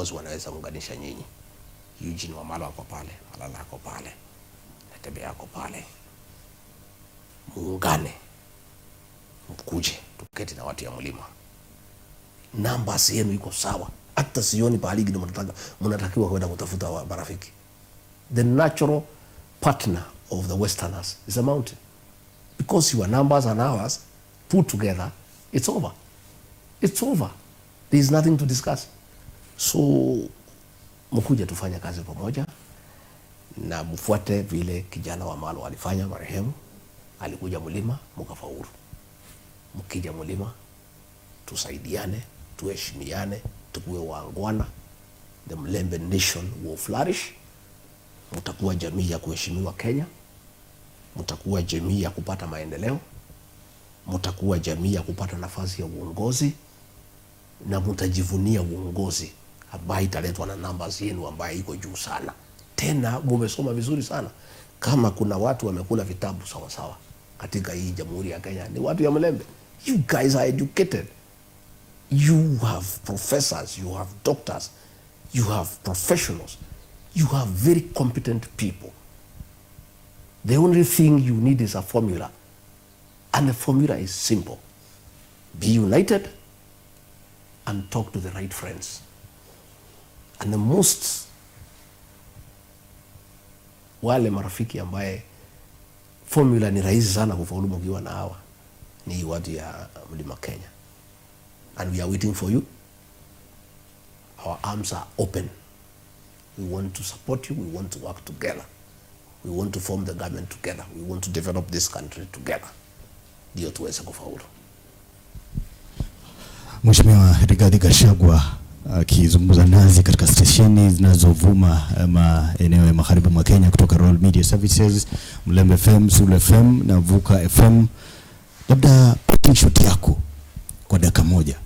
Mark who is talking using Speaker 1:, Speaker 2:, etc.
Speaker 1: Viongozi wanaweza unganisha nyinyi. Eugene Wamalwa ako pale, Malala ako pale, Natembeya ako pale, muungane, mkuje tuketi na watu ya mlima. Numbers yenu iko sawa, hata sioni pahali ingine mnatakiwa kwenda kutafuta marafiki. The natural partner of the Westerners is a mountain because your numbers and ours put together, it's over. It's over. There is nothing to discuss. So mkuje tufanye kazi pamoja na mfuate vile kijana Wamalwa alifanya marehemu. Alikuja mlima mkafaulu. Mkija mlima tusaidiane, tuheshimiane, tukuwe waangwana. The Mulembe nation will flourish. Mtakuwa jamii ya kuheshimiwa Kenya, mtakuwa jamii ya kupata maendeleo, mtakuwa jamii ya kupata nafasi ya uongozi na mtajivunia uongozi ambaye italetwa na numbers yenu ambaye iko juu sana. Tena mumesoma vizuri sana. Kama kuna watu wamekula vitabu sawa sawa katika hii Jamhuri ya Kenya ni watu ya Mlembe. You guys are educated. You have professors, you have doctors, you have professionals, you have very competent people. The only thing you need is a formula. And the formula is simple. Be united and talk to the right friends. And the most wale marafiki ambaye formula ni rahisi sana kufaulu mkiwa na hawa ni watu ya Mlima Kenya. And we are waiting for you. Our arms are open. We want to support you. We want to work together. We want to form the government together. We want to develop this country together. Ndio tuweze kufaulu.
Speaker 2: Mheshimiwa Rigathi Gachagua akizungumza nasi katika stesheni zinazovuma maeneo ya magharibi mwa Kenya kutoka Royal Media Services, Mlembe FM, Sulu FM na Vuka FM. Labda parting shot yako kwa dakika moja.